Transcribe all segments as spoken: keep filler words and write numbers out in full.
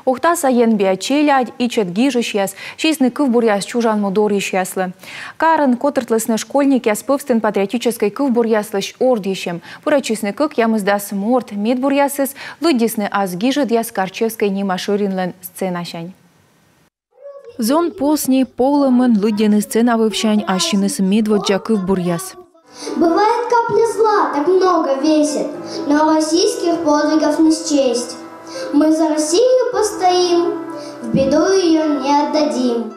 Ухтаса енбиа челядь, ичӧт гижысьяс сисны кывбуръяс чужан му дорйысьяслы. Карын котыртлісны школьникъяс пӧвстын патриотическӧй кывбуръяслысь ордйысьӧм. Пырӧдчисны кӧкъямысдас морт. Медбуръясыс лыддисны ас гижӧдъяс Карчевскӧй нима шӧринлӧн сценасянь. Зон посни полӧмӧн лыддьӧны сцена вывсянь ассьыныс медводдза кывбуръяс. Бывает, капля зла так много весит, но российских подвигов не счесть. Мы за Россию постоим, в беду ее не отдадим.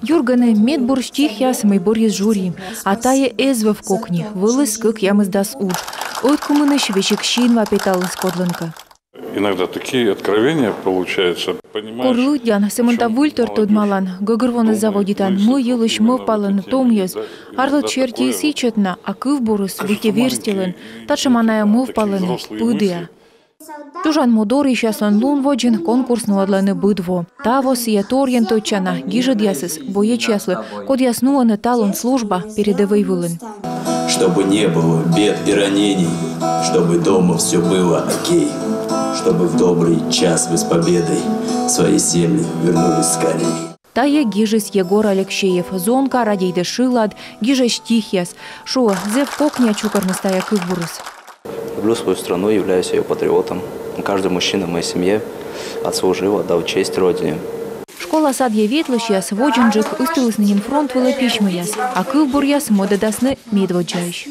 Юргӧны медбур стихъяс, мый бӧрйис жюри. А тайӧ эз вӧв кокни, вӧліс кӧкъямысдас уж. Ӧткымынысь весиг синва петаліс кодлӧнкӧ. Иногда такие откровения получаются. Кор лыддян, сӧмын та выльтор тӧдмалан, гӧгӧрвоны заводитан, мый йылысь мӧвпалӧны том йӧз. Арлыд серти ичӧт на, а кывбурыс быттьӧ верстьӧлӧн. Татшӧма найӧ мӧвпалӧны, пыдіа. Чужан му дорйысьяслӧн лун водзын конкурс нуӧдлӧны быд во. Таво сійӧ торйӧн тӧдчана гижӧдъясыс боечьяслы, кодъяс нуӧны талун служба передӧвӧй вылын. Чтобы не было бед и ранений, чтобы дома все было окей, чтобы в добрый час вы с победой в свои семьи вернулись скорей. Тайӧ гижис Егор Алексеев. Зонка радейдӧ шылад, гижӧ стихъяс. Шуӧ, зэв кокниа чукӧрмис тайӧ кывбурыс. Люблю свою страну, являюсь ее патриотом. Каждый мужчина в моей семье отслужил, отдал честь Родине. Школа-садйӧ ветлысьяс водзынджык ыстылісны нин фронт вылӧ письмӧяс, а кывбуръяс мӧдӧдасны медводдзаысь.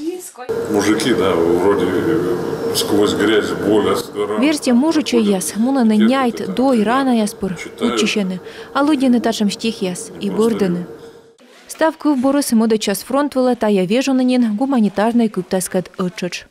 Мужики, да, вроде, э, сквозь грязь, боль, а с-, ра-, Верстьӧм мужичӧйяс мунӧны няйт, дой, ранаяс пыр, кутчысьӧны, а лыддьӧны татшӧм стихъяс и бӧрдӧны. Став кывбурыс мӧдӧдчас фронт вылӧ тайӧ вежонӧ нин гуманитарнӧй кыптаскӧд ӧттшӧтш.